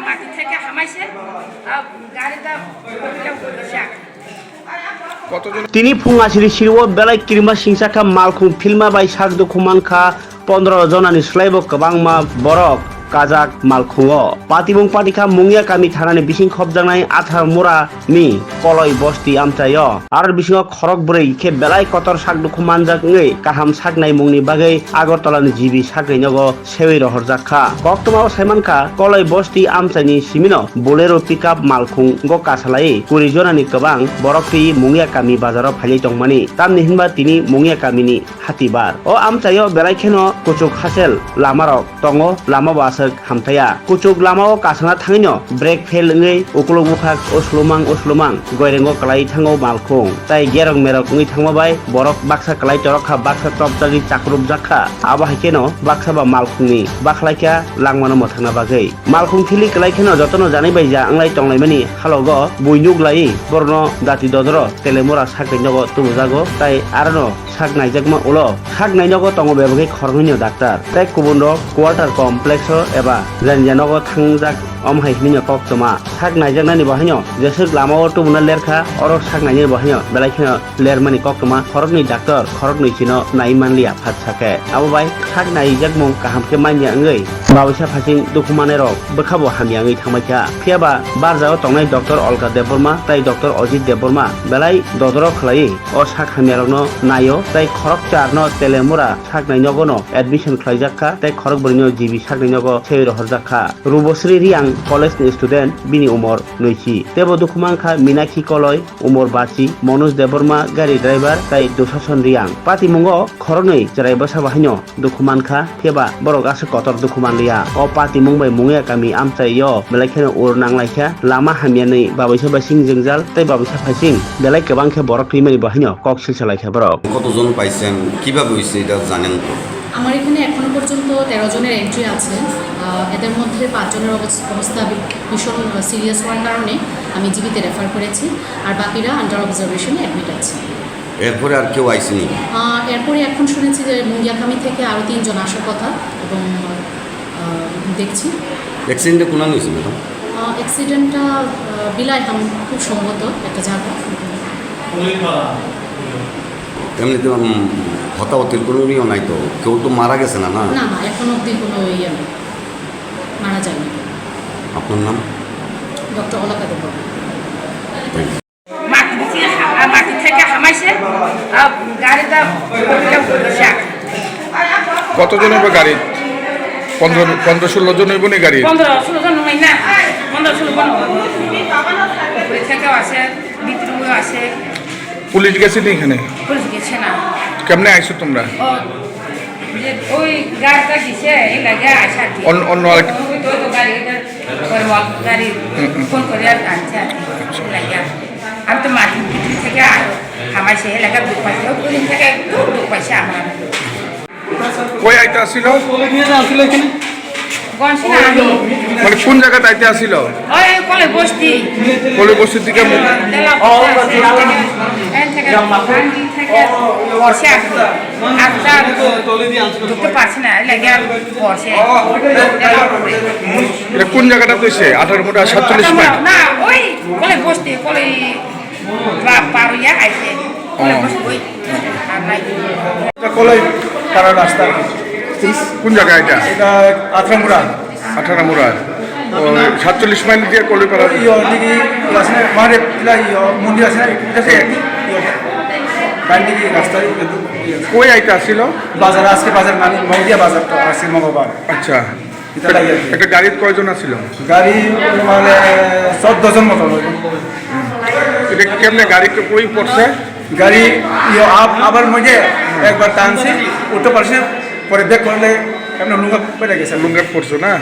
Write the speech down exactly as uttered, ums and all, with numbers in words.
মাটি থেকে হামাইছে, আহ, গাড়িটা। Tini phung asiri siri o belai kirima singsa kha malkhung philma bai sak dukhu man kha pondro jonani slaibo kwbangma borok kajak malkhungo. Patimung patikha Mungia kami thanani bising khopjaknai Athar Mura ni Koloi bosti amchaio. Aro bisingo khorok bwrwi khe belai kotor sak dukhu manjak wngwi kaham sak naimungni bagwi Agartala ni G B sakni nogo sewi rohorjak kha. Koktwmao saimankha, Koloi bosti amchaini simino Bolero pickup malkhungo kasalai kuri jonani kwbang borok twi Mungia kami bazaro phailai tongmani. Tamni hinba tini Mungia kamini hatibar. O amchaio belai kheno kuchuk hachel lamarok tongo, lama bo aswk hamthaya. Kuchuk lamao kasana thangwino brake fail wngwi ukuluk bukhak uslumang uslumang goirengo kwlai thango malkhung. Tai gerok merok wngwi thangma bai borok baksa kwlai torok kha, baksa chopjagwi chakrupjak kha. Abo hai kheno baksa ba malkhungni bakhlaikha langmano mwthangna bagwi. Malkhung thili kwlai kheno jotono janai bai ja wnglai tonglaimani halogo buinuk lai borokno dati dodoro telemora sakni nogo tubujago tai arono sak naijakma ulo sak nainogo tongo bebagwi khoroknwino daktar tei kubunrok quarter complex o eba jani janogo thangjak omo hai hinwino koktwma sak naijaknani bo haino jeswk lamao tubuna lerkha oro sak nainani bo haino belai kheno lermani koktwma khoroknwi daktor khoroknwi chino nai manliya phatsa khe abo bai sak naijakmung kaham khe manya wngwi babuisa phasing dukhu manai rok bwkhabo hamya wngwi thangbaikha phiyaba barjao tongnai doctor Olga Debbarma tai doctor Ajit Debbarma belai dodoro khlaiwi o sak hamyarokno naio tei khorokcharno telemura saknai nogono admission khlaijak kha tei khorokbrwino G B saknai nogo sewi rohorjak kha. Rubosri Riang college ni student, bini umor nwichi. Teibo dukhu mankha Minakhi Koloi, umor bachi, Manoj Debbarma gari driver tei Dushason Riang. Patimungo khoroknwi chwrai bwsabo haino dukhu mankha, phiyaba borok aswk kotor dukhu manliya. O patimung bai Mungia kami amchaio belai kheno ur nanglaikha, lama hamyanwi babuisa bai sing jwngjal tei babuisa phaising belai kwbang khe borok twimani bo haino kok silsa laikha borok. কতজন পাইছেন, কিভাবে হয়েছে এটা জানেন তো? আমার এখানে এখনো পর্যন্ত তেরো জনের এন্ট্রি আছে। আহ, এদের মধ্যে পাঁচ জনের অবস-, অবস্থা বি-, ভীষণ, আহ, সিরিয়াস হওয়ার কারণে আমি জিবিতে রেফার করেছি, আর বাকিরা আন্ডার অবজারভেশনে অ্যাডমিট আছে। এরপরে আর কেউ আইসেনি? আহ, এরপরে এখন শুনেছি যে মুঙ্গিয়াকামি থেকে আরও তিনজন আসার কথা এবং, আহ, দেখছি। অ্যাক্সিডেন্টটা কোনান হয়েছে, ম্যাডাম? আহ, অ্যাক্সিডেন্টটা, আহ, বিলাইহাম খুব সম্ভবত একটা জায়গা। এমনিতে, উম, হতাহতির কোনো ইয়ে নাই তো? কেউ তো মারা গেছে না, না? না, না, এখন অবধি কোনো ইয়ে নেই, মারা যায়নি। আপনার নাম? Doctor Alka Debbarma. Thank you. মাটি দিছি, হা-, মাটি থেকে হামাইছে, আহ, গাড়িটা কতজন হইব গাড়ি? পনেরো, পনেরো ষোলো জন হইব নি গাড়ি? পনেরো ষোলো জন হয় না, পনেরো ষোলো জন হবে। উপরে থেকেও আছে, ভিতরেও আছে। পুলিশ গেছে নি এখানে? পুলিশ গেছে না। কেমনে আইছো তোমরা? ও, যে ওই গাড়িটা দিছে, এই লাগে আইসা আর কি। অন-, অন্য আরেক- ওই তো, ওই তো গাড়ি, ওই তো পরে ওয়াক গাড়ি হুম, হুম। ফোন করে আর আনছে আর কি। লাগে। আমি তো মাটির ভিতর থেকে আর হামাইছে, এলাকার দুঃখ পাইছে, ওই দিন থেকে একটু দুঃখ পাইছে আমার। কই আইতে আসিল? গনসিনা আমি। মানে কোন জায়গাতে আইতে আসিল? ওই কলে বস্তি। কলে বস্তির দিকে? তেলা বস্তি আছে, এখান থেকে, এখান থেকে বসে আর কি। আর তার ঢুকতে পারছি না, এই লাগে আর বসে। এটা কোন জায়গাটা কইছে? আঠারো মুটা সাতচল্লিশ মাইল? না, ওই কলে বসতে, কলে বা-, পারুইয়া আইছে। কলে ও। বসতে ওই, আর নাই। এটা কলাই পাড়া রাস্তা আর কি। কোন, কোন জায়গা এটা? এটা আঠারো মুটা। আঠারো মুটা। ও, সাতচল্লিশ মাইল দিয়ে কলইপাড়া। ইয়ো, দিকে আছে না, মারে, ইলা ইয়ো, মন্দির আছে না, এটা সে একই, ইয়ো। ডান দিকে রাস্তা, ইয়ো। কই আইতা আসিল? বাজার, আজকে বাজার, মানে, মগদিয়া বাজার তো, আজকে মঙ্গলবার। আচ্ছা। এটা লাগে আর কি। একটা গাড়িত কয়জন আসিল? গাড়ি, মানে, চোদ্দ জন মতো হবে। এটা কেমনে গাড়ি তো কই পড়ছে? গাড়ি, ইয়ো, আপ-, আবার মধ্যে একবার টানছি, উঠতে পারছি না, পরে ব্রেক করলে এমনি লুঙ্গা পড়ে গেছে। লুঙ্গা পড়ছো না?